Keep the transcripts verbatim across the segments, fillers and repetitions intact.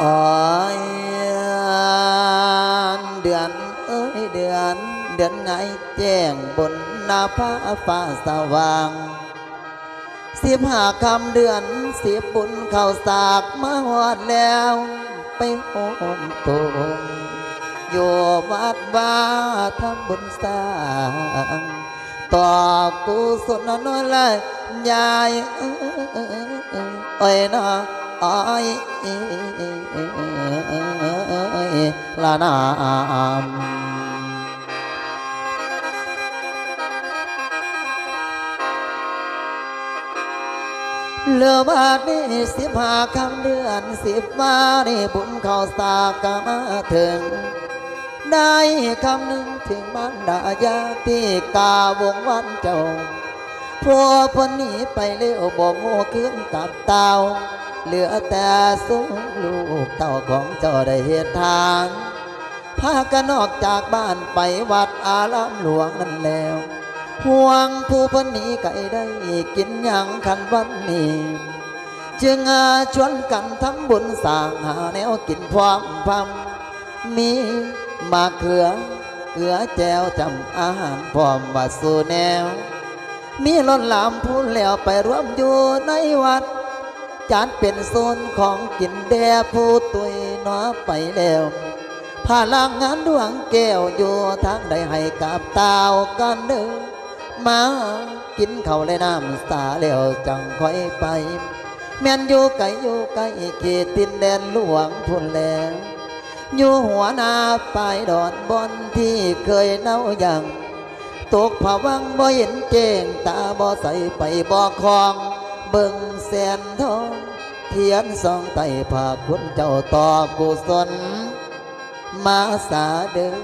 โอ้ย เดือนเอ้ยเดือน เดือนไงแจ้งบนหน้าผาฟ้าสว่าง สิบห้าค่ำเดือนสิบบุญเข้าสากมาฮอดแล้ว ไปโฮมโตมอยู่วัดวาทำบุญสร้าง ต่อกุศลนนละยายเอ้ยเนาะ อ้อยละนาม เหลือบัดนี้สิบห้าค่ำเดือนสิบมานี่บุญเข้าสากกะมาถึง ได้คำหนึ่งถึงมารดาญาติกาวงวันเจ้า ผัวเพิ่นหนีไปแล้วบ่ฮู้คืนกลับเต้า เหลือแต่ซุมลูกเต้าของเจ้าได้เฮ็ดทาน พากันออกจากบ้านไปวัดอารามหลวงนั่นแล้ว ห่วงผู้เพิ่นหนีไกลได้กินหยังคันวันนี้ จึงชวนกันทำบุญสร้างหาแนวกินพร้อมพำ มีหมากเขือ เกลือแจ่วจำอาหารพร้อมว่าสู่แนว มีล้นหลามพูนแล้วไปรวมอยู่ในวัด จัดเป็นโซนของกินแด่ผู้ตุยหนอไปแล้ว พาลางงานดวงแก้วอยู่ทางใดให้กราบเต้ากันเด้อ มากินข้าวและน้ำสาแล้วจังค่อยไป แม่นอยู่ไกลอยู่ใกล้เขตดินแดนหลวงพูนแล อยู่หัวหน้าปลายดอนบ่อนที่เคยเนาอย่าง ตกผวังค์บ่เห็นแจ้งตาบ่ใสไปบ่คล่อง เบิ่งแสนทอง เทียนส่องใต้ผ้าคุณเจ้าต่อกุศล มาสาเด้อ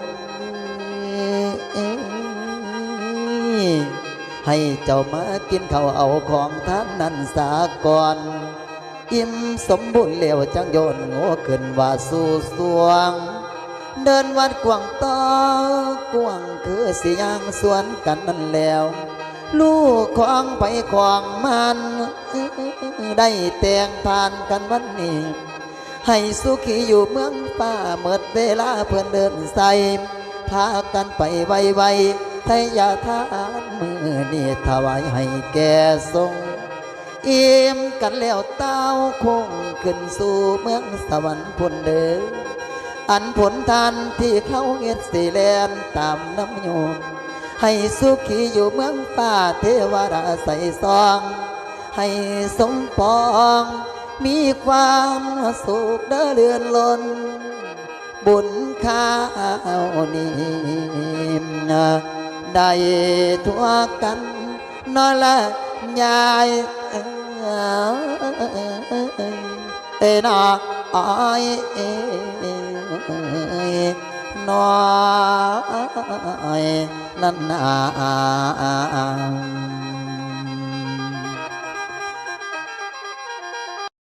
ให้เจ้ามากินข้าวเอาของทานนั้นสาก่อน อิ่มสมบูรณ์แล้วจังโยนโง่ขึ้นว่าสู่สวง เดินวัดกว้างต่อกว้างคือสิย่างสวนกันนั่นแล้ว ลูกของไผของมัน ได้แต่งผ่านกันวันนี้ ให้สุขีอยู่เมืองฟ้าเมิดเวลาเพิ่นเดินใส่ พากันไปไวๆ ไทยาทานมื้อนี้ถวายให้แก่สงฆ์ อิ่มกันแล้วเต้าคงขึ้นสู่เมืองสวรรค์พุนเด้อ อันผลทานที่เขาเฮ็ดสิแล่นตามน้ำโยม ให้สุขีอยู่เมืองฟ้าเทวดาใส่ซอง ให้สมปอง มีความสุขเด้อเลื่อนล้น บุญข้าวนี้ได้ทั่วกันนอละยายเอ้ย เอ้ยนออ้อยเอ้ยนออ้อยนั่นนา